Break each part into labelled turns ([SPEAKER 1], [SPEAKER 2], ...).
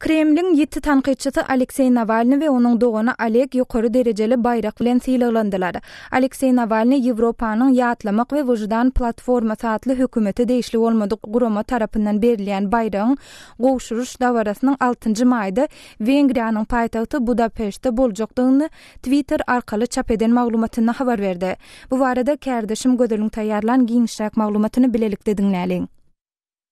[SPEAKER 1] Kremliň ýiti tankytçysy Alekseý Nawalnyý we onuň dogany Oleg ýokary derejeli baýrak bilen sylaglandylar. Alekseý Nawalnyý Ýewropanyň Ýatlamak we wyždan platformasy atly hökümete degişli bolmadyk gurama tarapyndan berilýän baýragyň gowşuryş dabarasynyň altynjy maýda Wengriýanyň paýtagty Budapeştde boljakdygyny Twitter arkaly çap eden maglumatynda habar berdi. Bu barada kärdeşim Gözeliň taýýarlan giňişräk maglumatyny bilelikde diňläliň.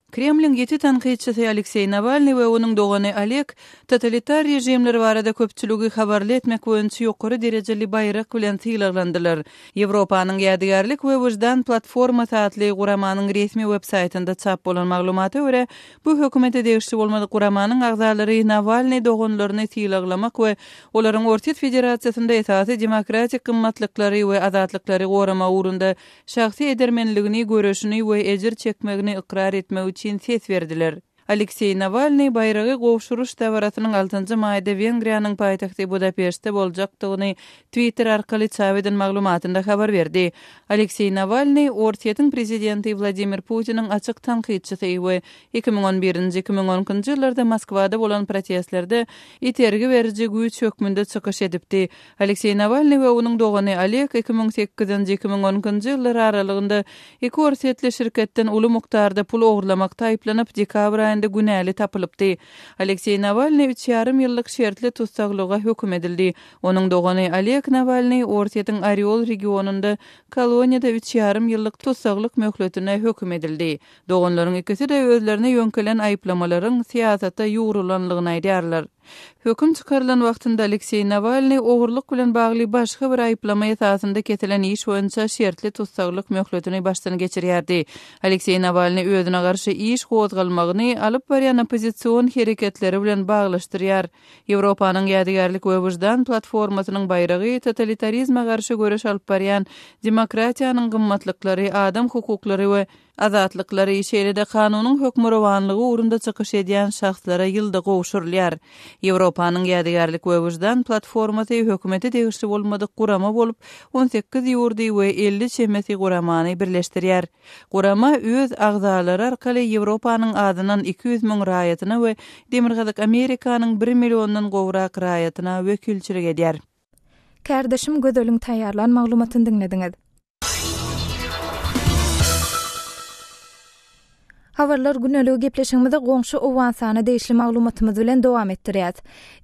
[SPEAKER 2] Kremliň ýiti tankytçysy Alekseý Nawalnyý we onuň dogany Oleg totalitar režimler barada köpçüligi habarly etmek boýunça ýokary derejeli baýrak bilen sylaglandylar. Ýewropanyň Ýadygärlik we wyždan platformasy atly guramanyň resmi websaýtynda çap bolan maglumata görä, bu hökümete degişli bolmadyk guramanyň agzalary Nawalnyý doganlaryny sylaglamak we olaryň Orsýet Federasiýasynda esasy demokratik gymmatlyklary we azatlyklary goramak ugrunda Şahsy edermenligini, göreşini we ejir çekmegini ykrar etmek üçin ses berdiler. Alekseý Nawalnyý baýragy gowşuryş dabarasynyň altynjy maýda Wengriýanyň paýtagty Budapeştde boljakdygyny Twitter arkaly çap eden maglumatynda habar berdi. Alekseý Nawalnyý Orsýetiň prezidenti Wladimir Putiniň açyk tankytçysy we 2011-nji, 2012-nji ýyllarda Moskwada bolan protestlerde itergi beriji güýç hökmünde çykyş edipdi. Alekseý Nawalnyý we onuň dogany Oleg 2008-nji, 2012-nji ýyllar aralygynda iki orsýetli şirketden uly mukdarda pul ogurlamakda aýyplanyp, dekabr aýynda günäli tapylypdy. Alekseý Nawalnyý üç ýarym ýyllyk şertli tussaglyga höküm edildi. Onuň dogany Oleg Nawalnyý Orsýetiň Orýol regionynda koloniýada üç ýarym ýyllyk tussaglyk möhletine höküm edildi. Doganlaryň ikisi-de özlerine ýöňkelen aýyplamalaryň syýasata ýugrulanlygyny aýdýarlar. Höküm çykarylan wagtynda Alekseý Nawalnyý ogurlyk bilen bagly başga bir aýyplama esasynda kesilen iş boýunça şertli tussaglyk möhletini başdan geçirýärdi. Alekseý Nawalnyý özüne garşy iş gozgalmagyny alyp barýan oppozision hereketleri bilen baglaşdyrýar. Ýewropanyň Ýadygärlik we wyždan platformasynyň baýragy totalitarizme garşy göreş alyp barýan demokratiýanyň gymmatlyklary, adam hukuklary we azatlyklary, şeýle-de kanunyň hökmürowanlygy ugrunda çykyş edýän şahslara ýylda gowşurylýar. Ýewropanyň Ýadygärlik we wyždan platformasy hökümete degişli bolmadyk gurama bolup, 18 ýurdy we 50 çemesi guramany birleşdirýär. Gurama öz agzalary arkaly Ýewropanyň azyndan 200 müň raýatyna we Demirgazyk Amerikanyň bir milliondan gowrak raýatyna wekilçilik edýär.
[SPEAKER 1] Kärdeşim Gözeliň taýýarlan maglumatyny diňlediňiz. Habarlar güneligi gepleşigimizi goňşy Owganystana degişli maglumatymyz bilen dowam etdirýäs.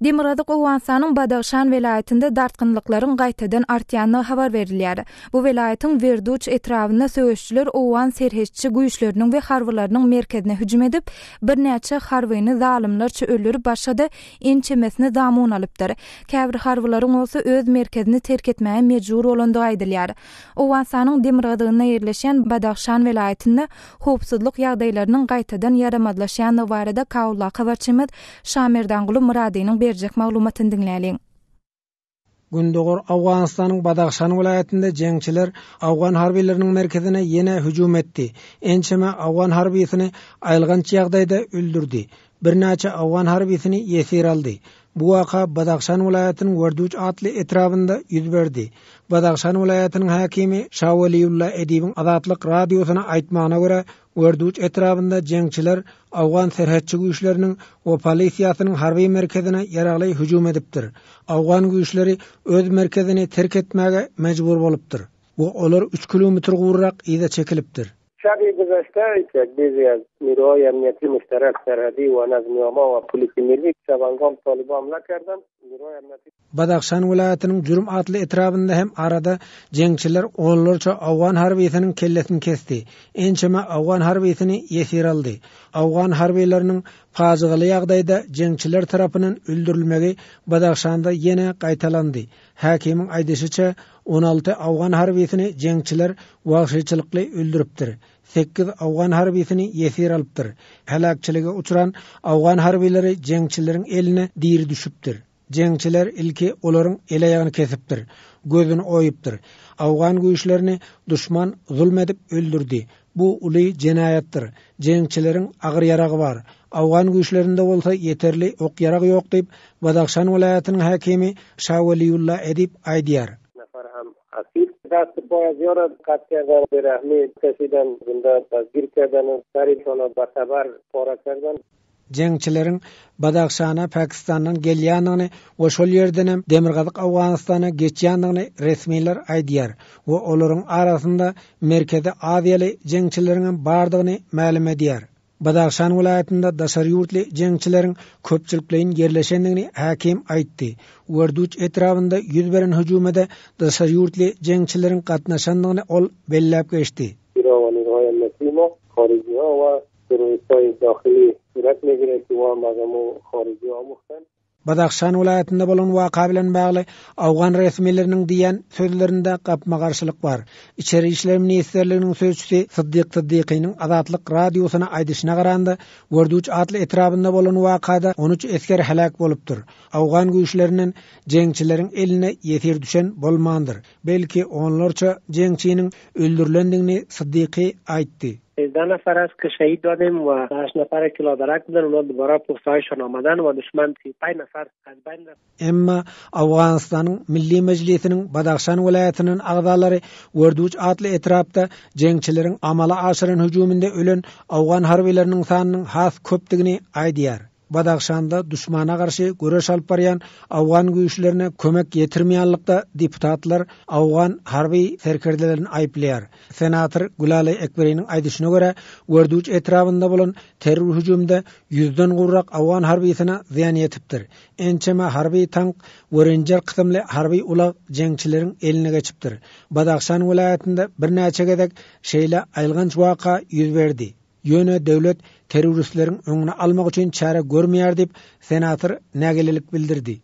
[SPEAKER 1] Demirgazyk Owganystanyň Badahşan welaýatynda dartgynlyklaryň gaýtadan artýandygy habar berilýär. Bu welaýatyň Werduç etrabynda söweşijiler owgan serhetçi güýçleriniň we harbylarynyň merkezine hüjüm edip, birnäçe harbyny zalymlarça öldürip, başga-da ençemesini zamun alypdyr. Käbir harbylaryň bolsa öz merkezini terk etmäge mejbur bolandygy aýdylýar. Owganystanyň demirgazygynda ýerleşýän Badahşan welaýatynda howpsuzlyk ýagdaýlarynyň gaýtadan ýaramazlaşýandygy barada Kabuldaky habarçymyz Şamerdanguly Myradynyň berjek maglumatyny diňläliň.
[SPEAKER 3] Gündogar Owganystanyň Badahşan welaýatynda jeňçiler owgan harbylarynyň merkezine ýene hüjüm etdi, ençeme owgan harbysyny aýylganç ýagdaýda öldürdi, birnäçe owgan harbysyny ýesir aldy. Bu waka Badahşan welaýatynyň Werduç atly etrabynda ýüz berdi. Badahşan welaýatynyň häkimi Şaweliulla Edibiň Azatlyk Radiosyna aýtmagyna görä, Werduç etrabynda jeňçiler owgan serhetçi güýçleriniň we polisiýasynyň harby merkezine ýaragly hüjüm edipdir. Owgan güýçleri öz merkezini terk etmäge mejbur bolupdyr we olar üç kilometr gowrak yza çekilipdir.
[SPEAKER 4] شب گذشته یک بیزی از نیروهای امنیتی مشترک سرحدی و نظم عامه و پلیس ملی شبانگام طالبان حمله کردند نیروهای امنیتی
[SPEAKER 3] Badahşan welaýatynyň Jürm atly etrabynda hem arada jeňçiler onlarça owgan harbysynyň kellesini kesdi, ençeme owgan harbysyny ýesir aldy. Owgan harbylarynyň pajygaly ýagdaýda jeňçiler tarapyndan öldürilmegi Badahşanda ýene gaýtalandy. Häkimiň aýdyşyça, 16 owgan harbysyny jeňçiler wagşyçylykly öldüripdir. Sekiz owgan harbysyny ýesir alypdyr. Heläkçilige uçran owgan harbylary jeňçileriň eline diri düşüpdir. Jeňçiler ilki olaryň el-aýagyny kesipdir, gözüni oýupdyr. Owgan güýçlerini duşman zulm edip öldürdi. Bu uly jenaýatdyr. Jeňçileriň agyr ýaragy bar. Owgan güýçlerinde bolsa ýeterli ok-ýarag ýok diýip, Badahşan welaýatynyň häkimi Şaweliulla Edip aýdýar. jeňçileriň Badahşana Pakistandan gelýändigini we şol ýerdenem Demirgazyk Owganystana geçýändigini resmiler aýdýar we olaryň arasynda Merkezi Aziýaly jeňçileriňem bardygyny mälim edýär. Badahşan welaýatynda daşary ýurtly jeňçileriň köpçülikleýin ýerleşendigini häkim aýtdy. Werduç etrabynda 100 beren hüjüme-de daşary ýurtly jeňçileriň gatnaşandygyny ol belläp geçdi. Badahşan welaýatynda bolan waka bilen bagly owgan resmileriniň diýýän sözlerinde gapma-garşylyk bar. Içeri işler ministrliginiň sözçüsi Syddyk Syddykynyň Azatlyk Radiosyna aýdyşyna garanda, Werduç atly etrabynda bolan wakada 13 esger heläk bolupdyr. Owgan güýçlerinden jeňçileriň eline ýesir düşen bolmandyr. Belki onlarça jeňçiniň öldürilendigini Syddyky aýtdy.
[SPEAKER 4] 13 نفر است که شهید دادیم و 8 نفر که لادرک بودن اونا دوباره پستهایشان آمدن و دشمن 35 نفر از بین رفت.
[SPEAKER 3] Emma Owganystanyň Milli Mejlisiniň Badahşan welaýatyndan agzalary Werduç atly etrapda jeňçileriň amala aşyran hüjüminde ölen owgan harbylarynyň sanynyň has köpdügini aýdýar. Badahşanda duşmana garşy göreş alyp barýan owgan güýçlerine kömek ýetirmeýänlikde deputatlar owgan harby serkerdelerini aýyplaýar. Senator Gülalaý Ekberiniň aýdyşyna görä, Werduç etrabynda bolan terror hüjüminde ýüzden gowrak owgan harbysyna zyýan ýetipdir. Ençeme harby tank we Renjer kysymly harby ulag jeňçileriň eline geçipdir. Badahşan welaýatynda birnäçe gezek şeýle aýylganç waka ýüz berdi. Ýöne döwlet terroristleriň öňüni almak üçin çäre görmeýär diýip, senator nägilelik bildirdi.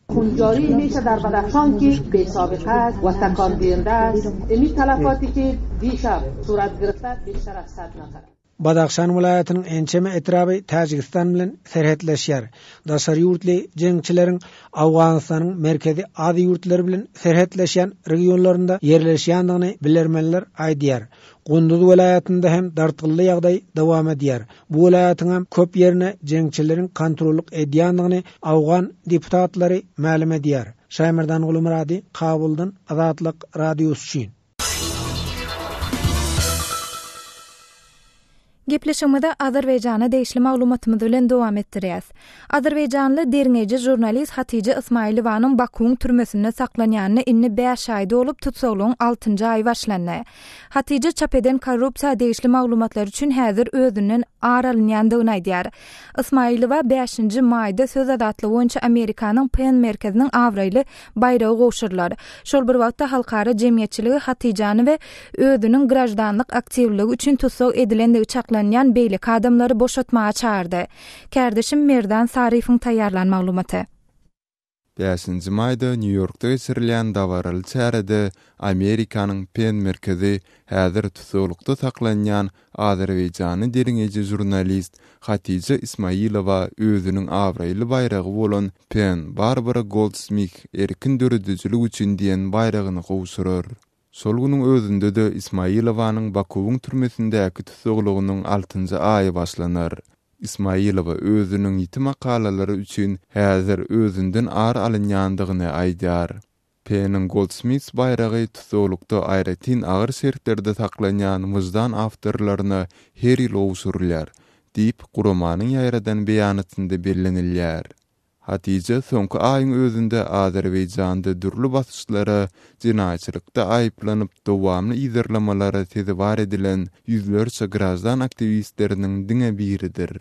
[SPEAKER 3] Badahşan welaýatynyň ençeme etraby Täjigistan bilen serhetleşýär. Daşary ýurtly jeňçileriň Owganystanyň Merkezi Aziýa ýurtlary bilen serhetleşýän regionlarynda ýerleşýändigini bilermenler aýdýar. Gunduz welaýatynda hem dartgynly ýagdaý dowam edýär. Bu welaýatyň hem köp ýerine jeňçileriň kontrollyk edýändigini owgan deputatlary mälim edýär. Şaýmerdan Gulumyrady, Kabuldan, Azatlyk Radiosy üçin.
[SPEAKER 1] Gepleşigimizi Azerbaýjana degişli maglumatymyz bilen dowam etdirýäs. Azerbaýjanly derňeýji žurnalist Hatija Ysmaýylowanyň Bakuwyň türmesinde saklanýanyna indi bäş aý dolup, tussaglygyň altynjy aýy başlandy. Hatija çap eden korrupsiýa degişli maglumatlary üçin häzir özünden ar alynýandygyny aýdýar. Ysmaýylowa bäşinji maýda söz azatlygy boýunça Amerikanyň PEN merkeziniň abraýly baýragy gowşurylar. Şol bir wagtda halkara jemgyýetçiligi Hatyjany we özüniň graždanlyk aktiwligi üçin tussag edilendigi çaklanylýan beýleki adamlary boşatmaga çagyrdy. Kärdeşim Merdan Saryýewiň taýýarlan maglumaty.
[SPEAKER 5] Bäşinji maýda Nýu-Ýorkda geçirilýän dabaraly çärede Amerikanyň PEN merkezi häzir tussaglykda saklanýan azerbaýjanly derňeýji žurnalist Hatija Ismaýilowa özüniň abraýly baýragy bolan PEN Barbara Goldsmih erkin döredijilik üçin diýen baýragyny gowşurar. Şol günüň özünde-de Ismaýilowanyň Bakuwyň türmesindäki tussaglygynyň altynjy aýy başlanar. Ismaýilowa özüniň ýiti makalalary üçin häzir özünden ar alynýandygyny aýdýar. PEN-iň Goldsmiths baýragy tussaglykda aýratyn agyr şertlerde saklanýan wyždan awtorlaryna her ýyl gowşurylýar, diýip, guramanyň ýaýradan beýanatynda bellenilýär. Hatija soňky aýyň özünde Azerbaýjanda dürli basyşlara, jenaýatçylykda aýyplanyp, dowamly yzarlamalara sezewar edilen ýüzlerçe graždan aktiwistleriniň diňe biridir.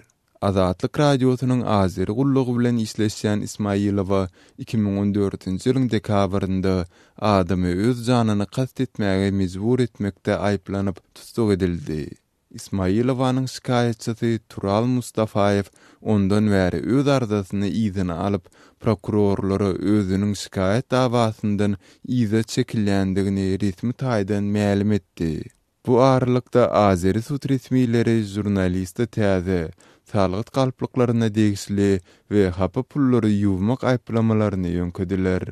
[SPEAKER 5] Azatlyk Radiosynyň Azeri gullugy bilen işleşýän Ismaýylowa 2014-nji ýylyň dekabrynda adamy öz janyna kast etmäge mejbur etmekde aýyplanyp tussag edildi. Ismaýylowanyň şikaýatçysy Tural Mustafaýew ondan bäri öz arzasyny yzyna alyp, prokurorlara özüniň şikaýat dawasyndan yza çekilýändigini resmi taýdan mälim etdi. Bu aralykda, azeri sud resmileri žurnaliste täze, salgyt galplyklaryna degişli we hapa pullary ýuwmak aýyplamalaryny ýöňkediler.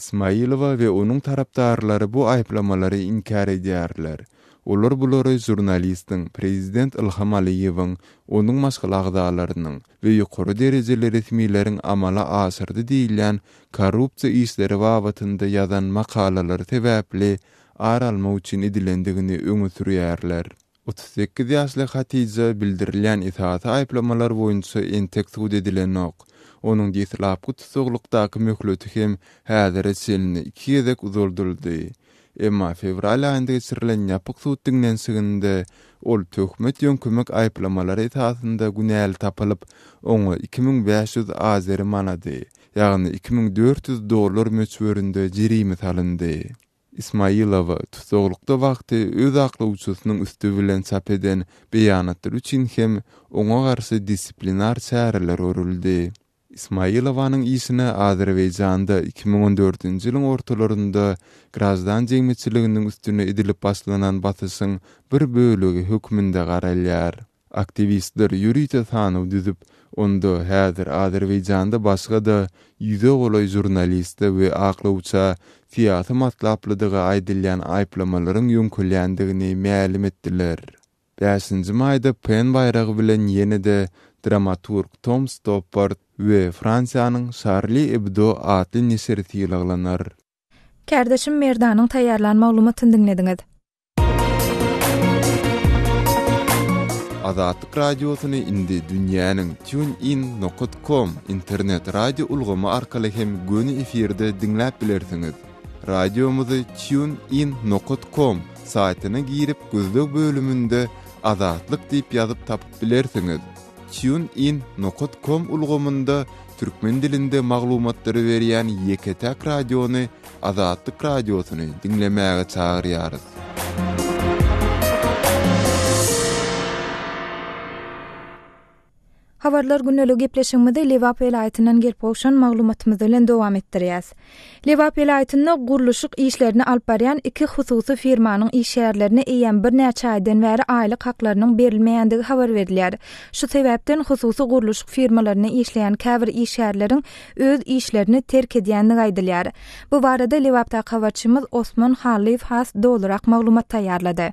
[SPEAKER 5] Ismaýylowa we onuň tarapdarlary bu aýyplamalary inkär edýärler. Olar bulary žurnalistiň prezident Ilham Aliýewiň, onuň maşgala agzalarynyň we ýokary derejeli resmileriň amala aşyrdy diýilýän korrupsiýa işleri babatynda ýazan makalalary sebäpli ar almak üçin edilendigini öňe sürýärler. 38 ýaşly Hatija bildirilýän esasy aýyplamalar boýunça entek sud edilenok. Onuň deslapky tussaglykdaky möhleti hem häzire çenli iki gezek uzaldyldy. Emma fewral aýynda geçirilen ýapyk sud diňlenişiginde ol töhmet ýöňkemek aýyplamalary esasynda günäli tapylyp, oňa 2500 azeri manady, ýagny 2400 dollar möçberinde jerime salyndy. Ismaýylowa tussaglykda wagty öz aklawçysynyň üsti bilen çap eden beýanatlary üçin hem oňa garşy disiplinar çäreler görüldi. Ismaýylowanyň işine Azerbaýjanda 2014-nji ýylyň ortalarynda graždan jemgyýetçiliginiň üstüne edilip başlanan basyşyň bir bölegi hökmünde garalýar. Aktiwistler ýörite sanaw düzüp, onda häzir Azerbaýjanda başga-da ýüze golaý žurnaliste we aklawça syýasy matlaplydygy aýdylýan aýyplamalaryň ýöňkelýändigini mälim etdiler. Bäşinji maýda PEN baýragy bilen ýene-de dramaturg Tom Stoppard we Fransiýanyň Şarli Ebdo atly neşiri sylaglanar.
[SPEAKER 1] Kärdeşim Merdanyň taýýarlan maglumatyny diňlediňiz.
[SPEAKER 5] Azatlyk Radiosyny indi dünýäniň TuneIn nokat com internet radio ulgamy arkaly hem göni efirde diňläp bilersiňiz. Radiomyzy TuneIn nokat com saýtyna girip gözleg bölüminde Azatlyk diýip ýazyp tapyp bilersiňiz. TuneIn nokat com ulgamynda türkmen dilinde maglumatlary berýän ýeke-täk radiony Azatlyk Radiosyny diňlemäge çagyrýarys.
[SPEAKER 1] Habarlar gündelik gepleşigimizi Lebap welaýatyndan gelip gowşan maglumatymyz bilen dowam etdirýäs. Lebap welaýatynda gurluşyk işlerini alyp barýan iki hususy firmanyň işgärlerine eýýäm birnäçe aýdan bäri aýlyk haklarynyň berilmeýändigi habar berilýär. Şu sebäpden hususy gurluşyk firmalarynda işleýän käbir işgärleriň öz işlerini terk edýändigi aýdylýar. Bu barada Lebapdaky habarçymyz Osman Hallyýew has dolurak maglumat taýýarlady.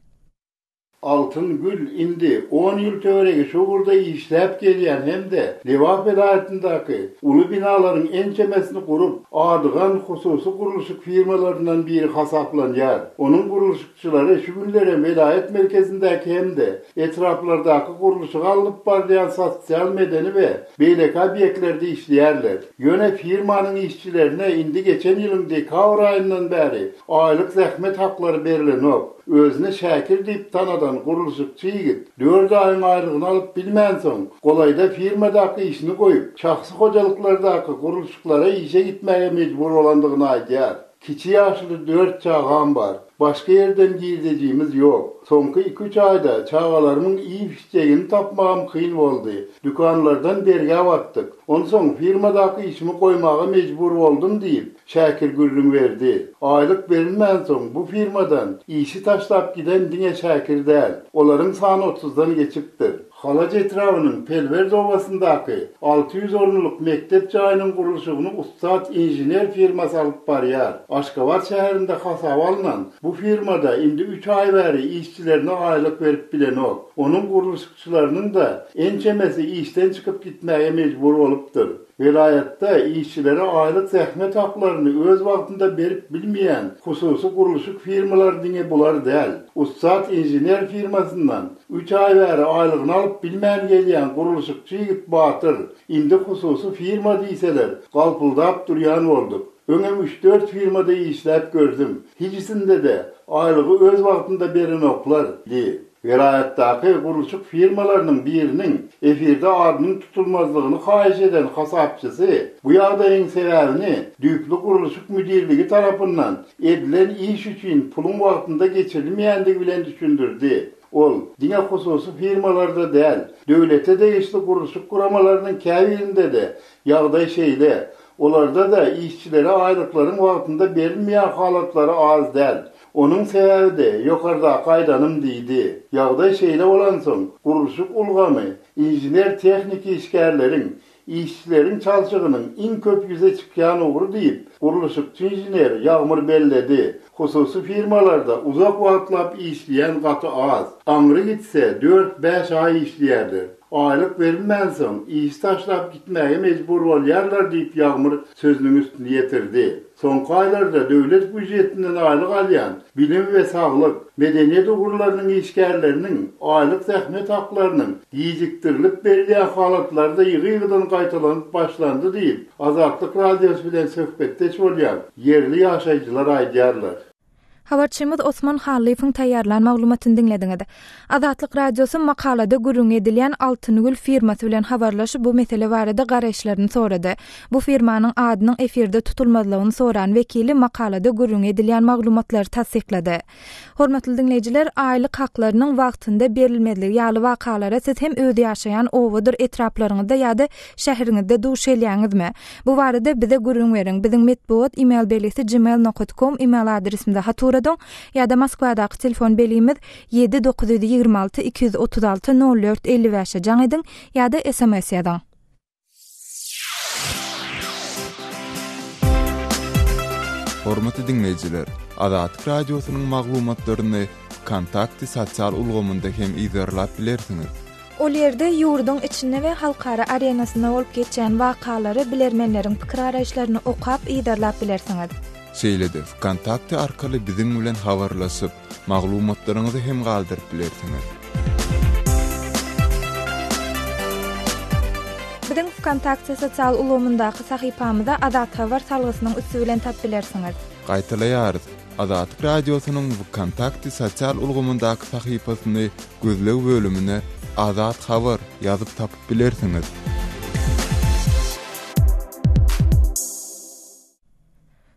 [SPEAKER 6] Altyn Gül indi on ýyl töweregi şu ugurda işläp gelýän hem-de Lebap welaýatyndaky uly binalaryň ençemesini gurup, adygan hususy gurluşyk firmalaryndan biri hasaplanýar. Onuň gurluşykçylary şu günlerem welaýat merkezindäki hem-de etraplardaky gurluşygy alnyp barylýan sosial-medeni we beýleki obýektlerde işleýärler. Ýöne firmanyň işçilerine indi geçen ýylyň dekabr aýyndan bäri aýlyk zähmet haklary berlenok. Özüni Şäkir diýip tanadan gurluşykçy ýigit dört aýyň aýlygyny alyp bilmänsoň, golaýda firmadaky işini goýup, şahsy hojalyklardaky gurluşyklara işe gitmäge mejbur bolandygyny aýdýar. Kiçi ýaşly dört çagam bar. Başga ýerden girdejimiz ýok. Soňky iki-üç aýda çagalarymyň iýip-içjegini tapmagam kyn boldy. Dükanlardan bergä batdyk. Onsoň firmadaky işimi goýmaga mejbur boldum diýip, Şäkir gürrüň berdi. Aýlyk berilmänsoň, bu firmadan işi taşlap giden diňe Şäkir däl. Olaryň sany otuzdan geçipdir. Halaç etrabynyň Pelwert obasyndaky 600 orunlyk mekdep jaýynyň gurluşygyny Ussat inžener firmasy alyp barýar. Aşgabat şäherinde hasaba alnan bu firmada indi üç aý bäri işçilerine aýlyk berip bilenok. Onuň gurluşykçylarynyň-da ençemesi işden çykyp gitmäge mejbur bolupdyr. Welaýatda işçilere aýlyk zähmet haklaryny öz wagtynda berip bilmeýän hususy gurluşyk firmalary diňe bular däl. Ussat inžener firmasyndan üç aý bäri aýlygyny alyp bilmän gelýän gurluşykçy ýigit Batyr, Indi hususy firma diýseler, galpyldap durýan bolduk. Öňem üç-dört firmada işläp gördüm. Hijisinde-de aýlygy öz wagtynda berenoklar, diýdi. Welaýatdaky gurluşyk firmalarynyň biriniň efirde adynyň tutulmazlygyny haýyş eden hasapçysy bu ýagdaýyň sebäbini düýpli gurluşyk müdirligi tarapyndan edilen iş üçin puluň wagtynda geçirilmeýändigi bilen düşündirdi. Ol, diňe hususy firmalarda däl, döwlete degişli gurluşyk guramalarynyň käbirinde-de ýagdaý şeýle. Olarda-da işçilere aýlyklaryň wagtynda berilmeýän halatlary az däl. Onuň sebäbi-de ýokardaky aýdanym diýdi. Ýagdaý şeýle bolansoň, gurluşyk ulgamy inžener-tehniki işgärleriň, işçileriň çalşygynyň iň köp ýüze çykýan ugry diýip, gurluşykçy inžener Ýagmyr belledi. Hususy firmalarda uzak wagtlap işleýän gaty az. Aňry gitse, dört-bäş aý işleýärler. Aýlyk berilmänsoň, işi taşlap gitmäge mejbur bolýarlar diýip, Ýagmyr sözüniň üstüni ýetirdi. Soňky aýlarda döwlet býujetinden aýlyk alýan bilim we saglyk, medeniýet ugurlarynyň işgärleriniň aýlyk zähmet haklarynyň gijikdirilip berilýän halatlary-da ýygy-ýygydan gaýtalanyp başlandy diýip, Azatlyk Radiosy bilen söhbetdeş bolýan ýerli ýaşaýjylar aýdýarlar.
[SPEAKER 1] Habarçymyz Osman Hallyýewiň taýýarlan maglumatyny diňlediňiz. Azatlyk Radiosy makalada gürrüňi edilýän Altyngül firmasy bilen habarlaşyp, bu mesele barada garaýyşlaryny sorady. Bu firmanyň adynyň efirde tutulmazlygyny soran wekili makalada gürrüňi edilýän maglumatlary tassyklady. Hormatly diňleýjiler, aýlyk haklarynyň wagtynda berilmezligi ýaly wakalara siz hem öz ýaşaýan obadyr etraplaryňyzda ýa-da şäheriňizde duş gelýäňizmi? Bu barada bize gürrüň beriň. Biziň metbugat email belgisi gmail nokat kom email adresimize hat ugradyň ýa-da Moskwadaky telefon belgimiz ýedi 926 236 04 55-e jaň ediň ýa-da sms ýazyň.
[SPEAKER 5] Hormatly diňleýjiler, Azatlyk Radiosynyň maglumatlaryny Wkontakte sosial ulgamynda hem yzarlap bilersiňiz.
[SPEAKER 1] Ol ýerde ýurduň içinde we halkara arenasynda bolup geçýän wakalary, bilermenleriň pikir-garaýyşlaryny okap, yzarlap bilersiňiz.
[SPEAKER 5] Şeýle-de Wkontakte arkaly biziň bilen habarlaşyp, maglumatlaryňyzy hem galdyryp bilersiňiz.
[SPEAKER 1] Biziň Wkontakte sosial ulgamyndaky sahypamyza Azathabar salgysynyň üsti bilen tap bilersiňiz.
[SPEAKER 5] Gaýtalaýarys, Azatlyk Radiosynyň Wkontakte sosial ulgamyndaky sahypasyny gözleg bölümine Azat Habar ýazyp tapyp bilersiňiz.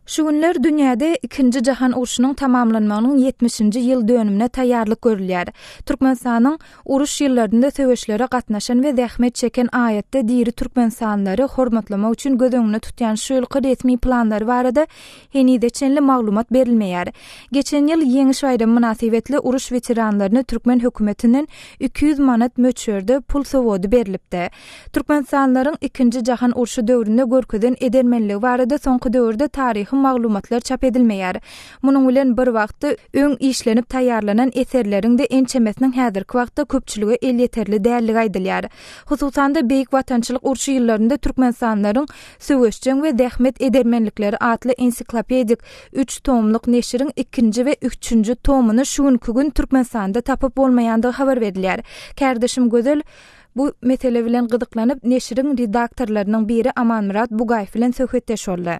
[SPEAKER 1] Şu günler dünýäde Ikinji jahan urşunyň tamamlanmagynyň ýetmişinji ýyl dönümine taýýarlyk görülýär. Türkmenistanyň uruş ýyllarynda söweşlere gatnaşan we zähmet çeken aýatda diri türkmenistanlylary hormatlamak üçin göz öňünde tutýan şu ýylky resmi planlary barada henize çenli maglumat berilmeýär. Geçen ýyl Ýeňiş baýramy mynasybetli uruş weteranlaryna türkmen hökümetinden 200 manat möçberde pul sowgady berlipdi. Türkmenistanlylaryň Ikinji jahan urşy döwründe görkezen edermenligi barada soňky döwürde taryhy maglumatlar çap edilmeýär. Munuň bilen bir wagtda, öň işlenip taýýarlanan eserleriň-de ençemesiniň häzirki wagtda köpçülige elýeterli däldigi aýdylýar. Hususan-da, Beýik Watançylyk urşy ýyllarynda türkmenistanlylaryň söweşjeň we zähmet edermenlikleri atly ensiklopedik üç tomluk neşiriň ikinji we üçünji tomuny şu günki gün Türkmenistanda tapyp bolmaýandygy habar berilýär. Kärdeşim Gözel bu mesele bilen gyzyklanyp, neşiriň redaktorlarynyň biri Amanmyrat Bugaýew bilen söhbetdeş boldy.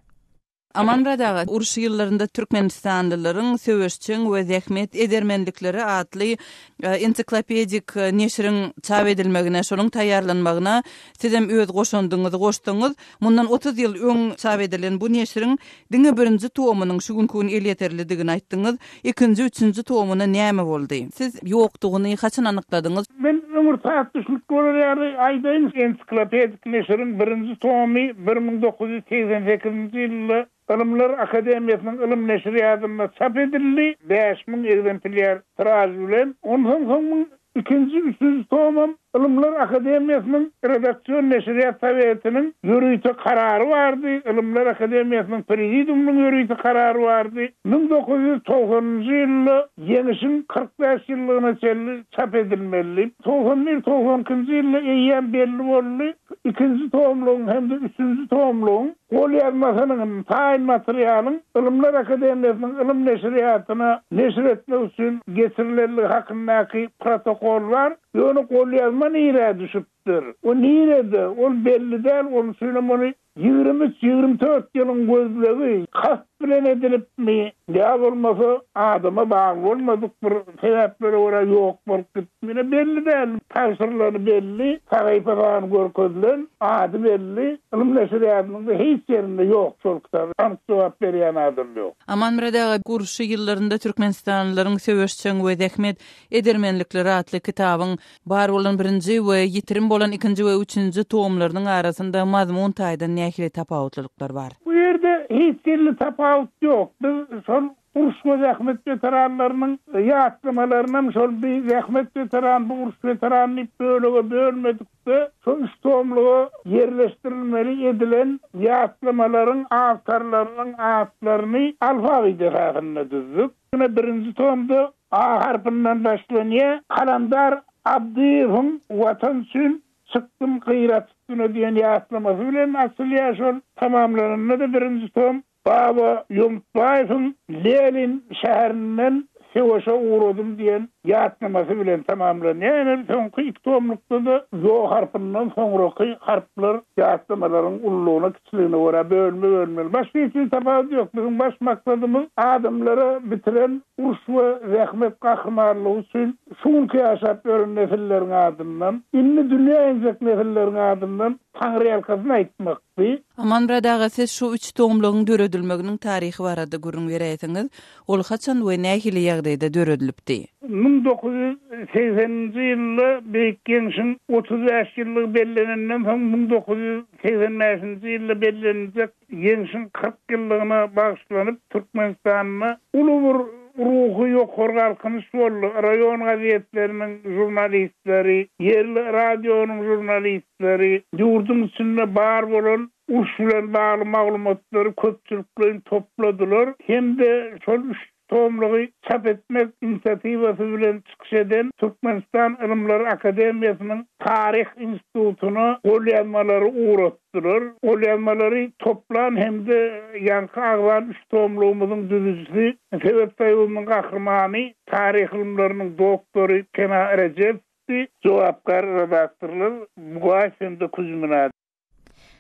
[SPEAKER 2] Amanmyrat aga, uruş ýyllarynda türkmenistanlylaryň söweşjeň we zähmet edermenlikleri atly ensiklopedik neşiriň çap edilmegine, şonuň taýýarlanmagyna sizem öz goşandyňyzy goşduňyz. Mundan 30 ýyl öň çap edilen bu neşiriň diňe birinji tomynyň şu günki gün elýeterlidigini aýtdyňyz. Ikinji, üçünji tomuna näme boldy? Siz ýokdugyny haçan anykladyňyz?
[SPEAKER 7] Men öňürti düşnükli bolar ýaly aýdaýyn, ensiklopedik neşiriň birinji tomy 1988-nji ýylda Ylymlar akademiýasynyň ylym neşirýadynda çap edildi, 5000 egzemplýar tiraž bilen. Onsoň soň muň ikinji, üçünji tomam Ylymlar akademiýasynyň redaksion neşirýat sowetiniň ýörite karary bardy, Ylymlar akademiýasynyň prezidiumynyň ýörite karary bardy. 1990-njy ýylda Ýeňişiň 45 ýyllygyna çenli çap edilmeli. 91, 92-nji ýylda eýýäm belli boldy, ikinji tomlugyň hem-de üçünji tomlugyň Golýazmasynyň, taýyn materialyň Ylymlar akademiýasynyň ylym neşirýatyna neşir etmek üçin geçirilenligi hakyndaky protokol bar. Ýöne golýazma nirä düşüpdir? O nirede? Ol belli däl. Onuň üçinem ony 23, 24 ýylyň gözlegi kast bilen edilipmi ýa bolmasa adama bagly bolmadyk bir sebäplere görä ýok bolup gitdimi, ine belli däl. Tabşyrylany belli, sahypa sany görkezilen, ady belli, ylym neşirýatynyň-da hiç ýerinde ýok şol kitap. Anyk jogap berýän adam ýok.
[SPEAKER 2] Amanmyrat aga, uruş ýyllarynda türkmenistanlylaryň söweşjeň we zähmet edermenlikleri atly kitabyň bar bolan birinji we ýitirim bolan ikinji we üçünji tomlarynyň arasynda mazmun taýdan nähili tapawutlylyklar bar?
[SPEAKER 7] Bu ýerde hiç hili tapawut ýok. Biz şol Uruş we zähmet weteranlarynyň ýatlamalaryny şol bir zähmet weterany, bu uruş weterany diýip bölege bölmedik-de, şo üç tomluga ýerleşdirilmeli edilen ýatlamalaryň awtorlarynyň atlaryny alfawit esasynda düzdük. Ine, birinji tomda A harpyndan başlanýar, Kalandar Abdyýewiň Watan üçin. Çykdym gyrat üstüne diýen ýatlamasy bilen açylýar şol tamamlananda-da birinji tom Baba Ýomutbaýewiň Lenin şäherinden söweşe ugradym diýen ýatlamasy bilen tamamlanýar. Ýene soňky iki tomlukda-da Ýo harpyndan soňraky harplar ýatlamalaryň ululygyna, kiçiligine görä bölme-bölmeli. Başga hiç hili tapawut ýok. Biziň baş maksadymyz adamlara bitiren uruş we zähmet gahrymanlygy üçin şu günki ýaşap ýören nesilleriň adyndan, indi dünýä injek nesilleriň adyndan taňryýalkasyn aýtmakdy.
[SPEAKER 2] Amanmyrat aga, siz şu üç tomlugyň döredilmeginiň taryhy barada gürrüň beräýseňiz? Ol haçan we nähili ýagdaýda döredilipdi?
[SPEAKER 7] 1980-nji ýylda Beýik Ýeňşiň 35 ýyllygy bellenenden soň 1985-nji ýylda belleniljek Ýeňşiň 40 ýyllygyna bagyşlanyp Türkmenistanda uly bir ruhy ýokary galkynyş boldy. Raýon gazetleriniň žurnalistleri, ýerli radionyň žurnalistleri ýurduň içinde bar bolan uruş bilen bagly maglumatlary köpçülikleýin topladylar hem-de şol üç tomlugy çap etmek inisiatiwasy bilen çykyş eden Türkmenistan Ylymlar akademiýasynyň Taryh institutyna golýazmalary ugratdylar. Golýazmalary toplan hem-de ýaňky agzan üç tomlugymyzyň düzüjisi Sowet Soýuzynyň Gahrymany, taryh ylymlarynyň doktory Pena Rejepowdy, jogapkär redaktorlar Bugaýew hem-de Kuzmina.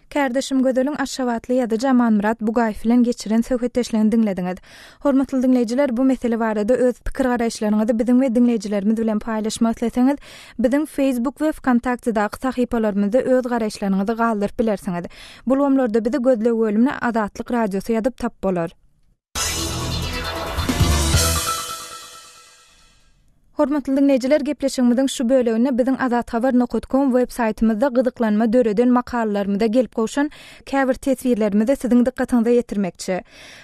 [SPEAKER 1] Kärdeşim Gözeliň aşgabatly ýazyjy Amanmyrat Bugaýew bilen geçiren söhbetdeşligini diňlediňiz. Hormatly diňleýjiler, bu mesele barada öz pikir-garaýyşlaryňyzy biziň we diňleýjilerimiz bilen paýlaşmak isleseňiz, biziň Facebook we Wkontaktedaky sahypalarymyzda öz garaýyşlaryňyzy galdyryp bilersiňiz. Bu ulgamlarda bizi gözleg bölümine Azatlyk Radiosy ýazyp tap bolar. Hormatly diňleýjiler, gepleşigimiziň şu böleginde biziň azathabar nokat kom web saýtymyzda gyzyklanma döreden makalalarymyza gelip gowşan käbir teswirlerimizi siziň dykgatyňyza ýetirmekçi.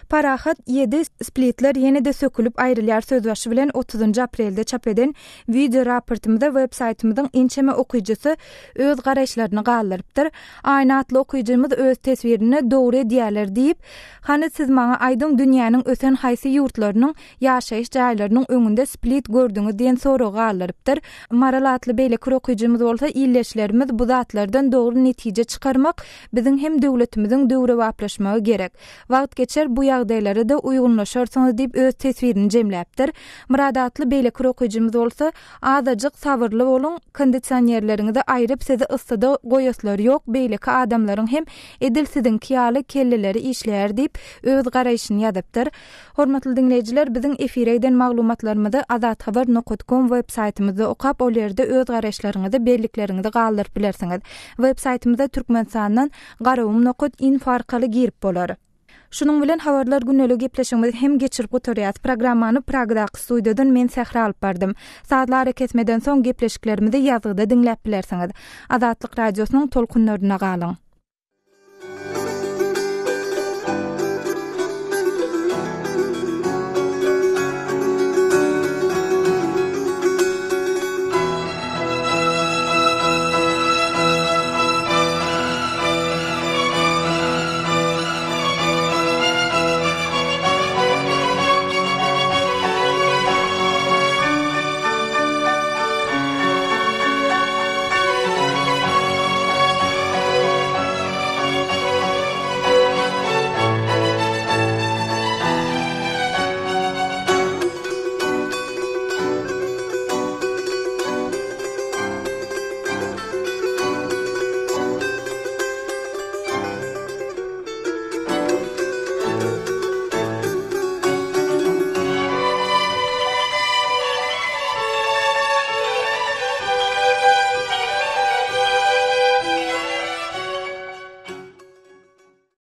[SPEAKER 1] Parahat ýedi splitler ýene-de sökülip aýrylýar sözbaşy bilen otuzynjy aprelde çap eden wideo raportymyza web saýtymyzyň ençeme okyjysy öz garaýyşlaryny galdyrypdyr. Aýna atly okyjymyz öz teswirinde dogry edýäler diýip, Hany siz maňa aýdyň dünýäniň ösen haýsy ýurtlarynyň ýaşaýyş jaýlarynyň öňünde split gördüňiz diýen soragy galdyrypdyr. Maral atly beýleki bir okyjymyz bolsa ildeşlerimiz bu zatlardan dogry netije çykarmak biziň hem döwletimiziň döwrebaplaşmagy gerek. Wagt geçer bu ýagdaýlara-da uýgunlaşarsyňyz diýip öz teswirini jemläpdir. Myrat atly beýleki bir okyjymyz bolsa Azajyk sabyrly boluň, kondisionerleriňizi aýryp sizi yssyda goýaslary ýok, beýleki adamlaryň hem edil siziňki ýaly kelleleri işleýär diýip, öz garaýşyny ýazypdyr. Hormatly diňleýjiler, biziň efire giden maglumatlarymyzy azathabar nokat kom web saýtymyzda okap, ol ýerde öz garaýyşlaryňyzy, bellikleriňizi galdyryp bilersiňiz. Web saýtymyza Türkmenistandan garagum nokat info arkaly girip bolar. Şunuň bilen Habarlar gündeligi gepleşigimizi hem geçirip gutarýas. Programmany Pragadaky studiýadan men Sähra alyp bardym. Sazly arakesmeden soň gepleşiklerimizi ýazgyda diňläp bilersiňiz. Azatlyk Radiosynyň tolkunlarynda galyň.